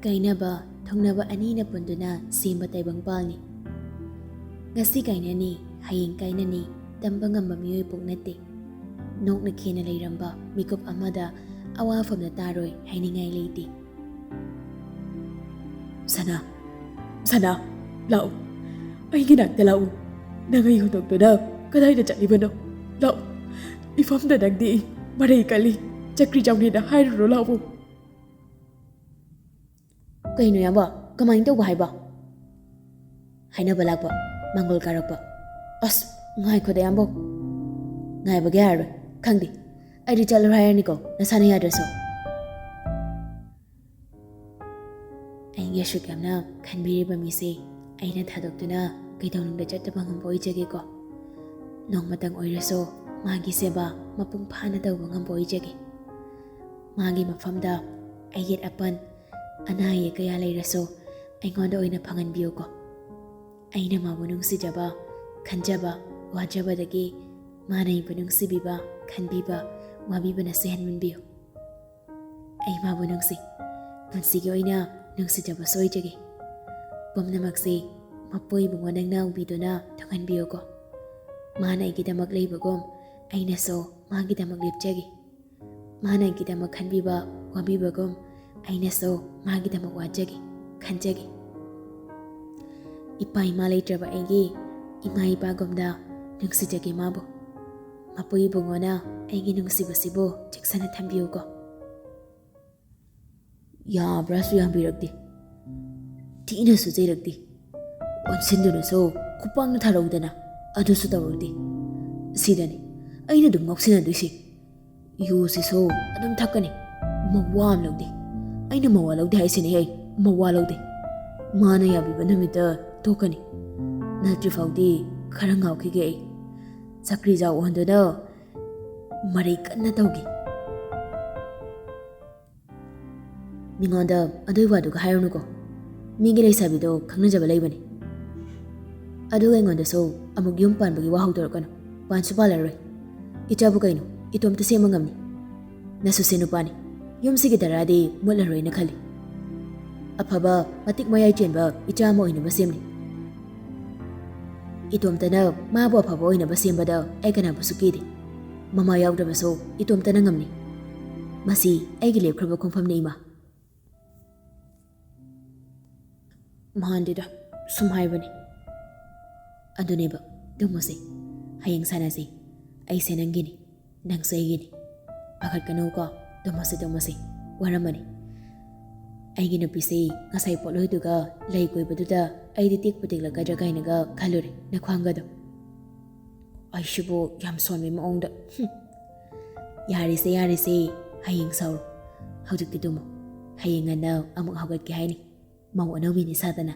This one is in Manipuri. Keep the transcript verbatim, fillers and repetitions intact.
ꯀꯥꯏꯅꯕ ꯊꯨꯡꯅꯕ ꯑꯅꯤꯅ ꯄꯨꯟꯗꯨꯅ ꯁꯦꯝꯕ ꯇꯥꯏꯕꯪꯄꯥꯜꯅꯤ꯫ ꯉꯁꯤ ꯀꯥꯏꯅꯅꯤ, ꯍꯌꯦꯡ ꯀꯥꯏꯅꯅꯤ, ꯇꯝꯕ ꯉꯝꯕ ꯃꯤꯑꯣꯏ ꯄꯣꯛ ꯅꯠꯇꯦ꯫ ꯅꯣꯛꯅ ꯈꯦꯅ ꯂꯩꯔꯝꯕ ꯃꯤꯀꯨꯞ ꯑꯃꯗ ꯑꯋꯥꯐꯝꯗ ꯇꯥꯔꯣꯏ ꯍꯥꯏꯅꯤꯡꯉꯥꯏ ꯂꯩꯇꯦ꯫ "ꯁꯅꯥ, ꯁꯅꯥ, ꯂꯥꯛꯎ, ꯑꯩꯒꯤ ꯅꯥꯛꯇ ꯂꯥꯛꯎ꯫ ꯅꯪ ꯑꯩ ꯍꯨꯟꯗꯣꯛꯇꯨꯅ ꯀꯗꯥꯏꯗ ꯆꯠꯂꯤꯕꯅꯣ? ꯂꯥꯛꯎ, ꯃꯤꯐꯝꯗ ꯅꯪꯗꯤ ꯃꯔꯩ ꯀꯜꯂꯤ, ꯆꯀ꯭ꯔꯤ ꯆꯥꯎꯅꯦꯅ ꯍꯥꯏꯔꯨꯔꯣ, ꯂꯥꯛꯎ꯫" "ꯀꯩꯅꯣ ꯏꯌꯥꯝꯕ, ꯀꯃꯥꯏꯅ ꯇꯧꯕ ꯍꯥꯏꯕ?" "ꯍꯥꯏꯅꯕ ꯂꯥꯛꯄ, ꯃꯥꯡꯒꯣꯜ ꯀꯥꯔꯛꯄ꯫" "ꯑꯁ, ꯉꯥꯏꯈꯣꯗ ꯏꯌꯥꯝꯕ, ꯉꯥꯏꯕꯒ ꯌꯥꯔꯔꯣꯏ꯫ ꯈꯪꯗꯦ, ꯑꯩꯗꯤ ꯆꯠꯂꯔꯣꯏ ꯍꯥꯏꯔꯅꯤꯀꯣ, ꯅꯁꯥꯅ ꯌꯥꯗ꯭ꯔꯁꯨ꯫" ꯑꯩꯒꯤ ꯑꯁꯨꯛ ꯌꯥꯝꯅ ꯈꯟꯕꯤꯔꯤꯕ ꯃꯤꯁꯦ ꯑꯩꯅ ꯊꯥꯗꯣꯛꯇꯨꯅ ꯀꯩꯗꯧꯅꯨꯡꯗ ꯆꯠꯇꯕ ꯉꯝꯕ ꯑꯣꯏꯖꯒꯦꯀꯣ꯫ ꯅꯣꯡꯃꯇꯪ ꯑꯣꯏꯔꯁꯨ ꯃꯥꯒꯤ ꯁꯦꯕꯥ ꯃꯄꯨꯡ ꯐꯥꯅ ꯇꯧꯕ ꯉꯝꯕ ꯑꯣꯏꯖꯒꯦ꯫ ꯃꯥꯒꯤ ꯃꯐꯝꯗ ꯑꯌꯦꯠ ꯑꯄꯟ, ꯑꯅꯥ ꯑꯌꯦꯛ ꯀꯌꯥ ꯂꯩꯔꯁꯨ ꯑꯩꯉꯣꯟꯗ ꯑꯣꯏꯅ ꯐꯪꯍꯟꯕꯤꯌꯨꯀꯣ꯫ ꯑꯩꯅ ꯃꯥꯕꯨ ꯅꯨꯡꯁꯤꯖꯕ, ꯈꯟꯖꯕ, ꯋꯥꯖꯕꯗꯒꯤ ꯃꯥꯅ ꯑꯩꯕꯨ ꯅꯨꯡꯁꯤꯕꯤꯕ, ꯈꯟꯕꯤꯕ, ꯋꯥꯕꯤꯕꯅꯁꯨ ꯍꯦꯟꯃꯟꯕꯤꯌꯨ꯫ ꯑꯩ ꯃꯥꯕꯨ ꯅꯨꯡꯁꯤ, ꯄꯨꯟꯁꯤꯒꯤ ꯑꯣꯏꯅ ꯅꯨꯡꯁꯤꯖꯕꯁꯨ ꯑꯣꯏꯖꯒꯦ꯫ ꯄꯨꯝꯅꯃꯛꯁꯦ ꯃꯄꯨ ꯏꯕꯨꯡꯉꯣ ꯅꯪꯅ ꯎꯕꯤꯗꯨꯅ ꯊꯨꯡꯍꯟꯕꯤꯌꯨꯀꯣ꯫ ꯃꯥꯅ ꯑꯩꯒꯤꯗꯃꯛ ꯂꯩꯕꯒꯨꯝ ꯑꯩꯅꯁꯨ ꯃꯥꯒꯤꯗꯃꯛ ꯂꯦꯞꯆꯒꯦ꯫ ꯃꯥꯅ ꯑꯩꯒꯤꯗꯃꯛ ꯈꯟꯕꯤꯕ, ꯋꯥꯕꯤꯕꯒꯨꯝ ꯑꯩꯅꯁꯨ ꯃꯥꯒꯤꯗꯃꯛ ꯋꯥꯖꯒꯦ, ꯈꯟꯖꯒꯦ꯫ ꯏꯄꯥ ꯏꯃꯥ ꯂꯩꯇ꯭ꯔꯕ ꯑꯩꯒꯤ ꯏꯃꯥ ꯏꯄꯥꯒꯨꯝꯅ ꯅꯨꯡꯁꯤꯖꯒꯦ ꯃꯥꯕꯨ꯫ ꯃꯄꯨ ꯏꯕꯨꯡꯉꯣꯅ ꯑꯩꯒꯤ ꯅꯨꯡꯁꯤꯕꯁꯤꯕꯨ ꯆꯦꯛꯁꯤꯟꯅ ꯊꯝꯕꯤꯌꯨꯀꯣ꯫ ꯌꯥꯕ꯭ꯔꯥꯁꯨ ꯌꯥꯕꯤꯔꯛꯇꯦ, ꯊꯤꯅꯁꯨ ꯆꯩꯔꯛꯇꯦ, ꯑꯣꯟꯁꯤꯟꯗꯨꯅꯁꯨ ꯈꯨꯄꯥꯛꯅ ꯊꯥꯔꯛꯎꯗꯅ, ꯑꯗꯨꯁꯨ ꯇꯧꯔꯛꯇꯦ꯫ ꯁꯤꯗꯅꯤ ꯑꯩꯅ ꯑꯗꯨꯝ ꯉꯥꯎꯁꯤꯟꯅꯗꯣꯏꯁꯦ꯫ ꯌꯨꯁꯤꯁꯨ ꯑꯗꯨꯝ ꯊꯛꯀꯅꯤ, ꯃꯋꯥ ꯑꯃ ꯂꯧꯗꯦ꯫ ꯑꯩꯅ ꯃꯋꯥ ꯂꯧꯗꯦ ꯍꯥꯏꯁꯤꯅꯦ ꯑꯩ, ꯃꯋꯥ ꯂꯧꯗꯦ꯫ ꯃꯥꯅ ꯌꯥꯕꯤꯕ ꯅꯨꯃꯤꯠꯇ ꯇꯣꯛꯀꯅꯤ꯫ ꯅꯠꯇ꯭ꯔꯤ ꯐꯥꯎꯗꯤ ꯈꯔ ꯉꯥꯎꯈꯤꯒꯦ ꯑꯩ꯫ ꯆꯀ꯭ꯔꯤ ꯖꯥꯎ ꯑꯣꯟꯗꯨꯅ ꯃꯔꯩ ꯀꯟꯅ ꯇꯧꯈꯤ꯫ ꯃꯤꯉꯣꯟꯗ ꯑꯗꯨꯏ ꯋꯥꯗꯨꯒ ꯍꯥꯏꯔꯨꯅꯨꯀꯣ꯫ ꯃꯤꯒꯤ ꯂꯩꯁꯥꯕꯤꯗꯣ ꯈꯪꯅꯖꯕ ꯂꯩꯕꯅꯤ꯫ ꯑꯗꯨꯒ ꯑꯩꯉꯣꯟꯗꯁꯨ ꯑꯃꯨꯛ ꯌꯨꯝ ꯄꯥꯟꯕꯒꯤ ꯋꯥ ꯍꯧꯗꯣꯔꯛꯀꯅꯨ꯫ ꯄꯥꯟꯁꯨ ꯄꯥꯜꯂꯔꯣꯏ꯫ ꯏꯆꯥꯕꯨ ꯀꯩꯅꯣ, ꯏꯇꯣꯝꯇ ꯁꯦꯝꯕ ꯉꯝꯅꯤ꯫ ꯅꯁꯨꯁꯦ ꯅꯨꯄꯥꯅꯤ꯫ ꯌꯨꯝꯁꯤꯒꯤ ꯙꯔꯥꯗꯤ ꯃꯨꯠꯂꯔꯣꯏꯅ ꯈꯜꯂꯤ꯫ ꯑꯐꯕ, ꯃꯇꯤꯛ ꯃꯌꯥꯏ ꯆꯦꯟꯕ ꯏꯆꯥ ꯑꯃ ꯑꯣꯏꯅꯕ ꯁꯦꯝꯂꯤ꯫ ꯏꯇꯣꯝꯇꯅ ꯃꯥꯕꯨ ꯑꯐꯕ ꯑꯣꯏꯅꯕ ꯁꯦꯝꯕꯗ ꯑꯩ ꯀꯅꯥꯕꯨꯁꯨ ꯀꯤꯗꯦ꯫ ꯃꯃꯥ ꯌꯥꯎꯗ꯭ꯔꯕꯁꯨ ꯏꯇꯣꯝꯇꯅ ꯉꯝꯅꯤ꯫ ꯃꯁꯤ ꯑꯩꯒꯤ ꯂꯦꯞꯈ꯭ꯔꯕ ꯈꯣꯡꯐꯝꯅꯤ, ꯏꯃꯥ꯫ ꯃꯥꯟꯗꯦꯗ, ꯁꯨꯝ ꯍꯥꯏꯕꯅꯤ꯫ ꯑꯗꯨꯅꯦꯕ, ꯇꯨꯝꯃꯁꯦ꯫ ꯍꯌꯦꯡ ꯁꯥꯟꯅꯁꯦ꯫ ꯑꯩꯁꯦ ꯅꯪꯒꯤꯅꯤ, ꯅꯪꯁꯨ ꯑꯩꯒꯤꯅꯤ꯫ ꯄꯥꯈꯠꯀꯅꯨꯀꯣ, ꯇꯨꯝꯃꯁꯦ, ꯇꯨꯝꯃꯁꯦ꯫ ꯋꯥꯔꯝꯃꯅꯤ꯫ ꯑꯩꯒꯤ ꯅꯨꯄꯤꯁꯦ ꯉꯁꯥꯏ ꯄꯣꯠꯂꯣꯏꯗꯨꯒ ꯂꯩ ꯀꯣꯏꯕꯗꯨꯗ ꯑꯩꯗꯤ ꯇꯦꯛꯄꯨ ꯇꯦꯛꯂꯛꯀꯗ꯭ꯔꯥ ꯀꯥꯏꯅꯒ ꯈꯜꯂꯨꯔꯦ, ꯅꯈ꯭ꯋꯥꯡꯒꯗꯣ꯫ ꯑꯩꯁꯤꯕꯨ ꯌꯥꯝ ꯁꯣꯟꯕꯩ ꯃꯑꯣꯡꯗ꯫ ꯍꯨꯝ꯫ ꯌꯥꯔꯦꯁꯦ, ꯌꯥꯔꯦꯁꯦ, ꯍꯌꯦꯡ ꯁꯥꯎꯔꯣ꯫ ꯍꯧꯖꯤꯛꯇꯤ ꯇꯨꯝꯃꯣ꯫ ꯍꯌꯦꯡ ꯉꯟꯅ ꯑꯃꯨꯛ ꯍꯧꯒꯠꯀꯦ ꯍꯥꯏꯅꯤ꯫ ꯃꯧ ꯑꯅꯧꯕꯤꯅꯤ ꯁꯥꯗꯅ꯫